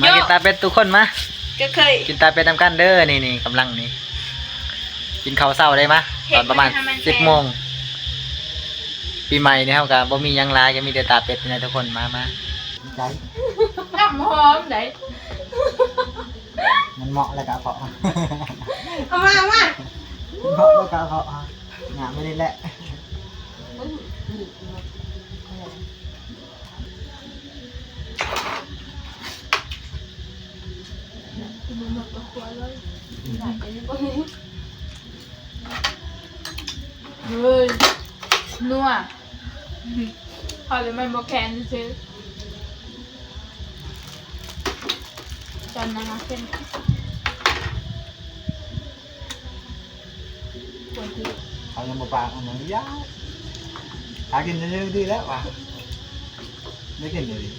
ມາກິນຕາເປັດທຸກຄົນມາ ກໍເຄີຍກິນຕາເປັດນຳກັນເດີ. ນີ້ໆ ກຳລັງນີ້ ກິນເຂົ້າເຊົ້າໄດ້ມາ ຕອນປະມານສິບໂມງ. ປີໃໝ່ນີ້ເຮົາກໍບໍ່ມີຫຍັງຫຼາຍ ກໍມີແຕ່ຕາເປັດນີ້ແຫຼະທຸກຄົນ. ມາ ມາ ໃຈ ນ້ຳຫອມໄດ໋ ມັນເໝາະແລ້ວກໍເພາະ ເອົາມາ ເອົາມາ ເໝາະແລ້ວກໍເພາະ ງາມໄປນີ້ແຫຼະ. ເຮີ້ຍ ນົວ ເຂົາເລີຍມັນບໍ່ແຄນຊື່ໆ ຕອນນັ້ນນະເຂັ້ມ. ເຂົາຍັງບໍ່ປາກ ເອົາຫຍັງຢູ່ ຢາກ ຫາກິນຊື່ໆ ດີແລ້ວວ່າ ໄດ້ກິນຢູ່ດີ.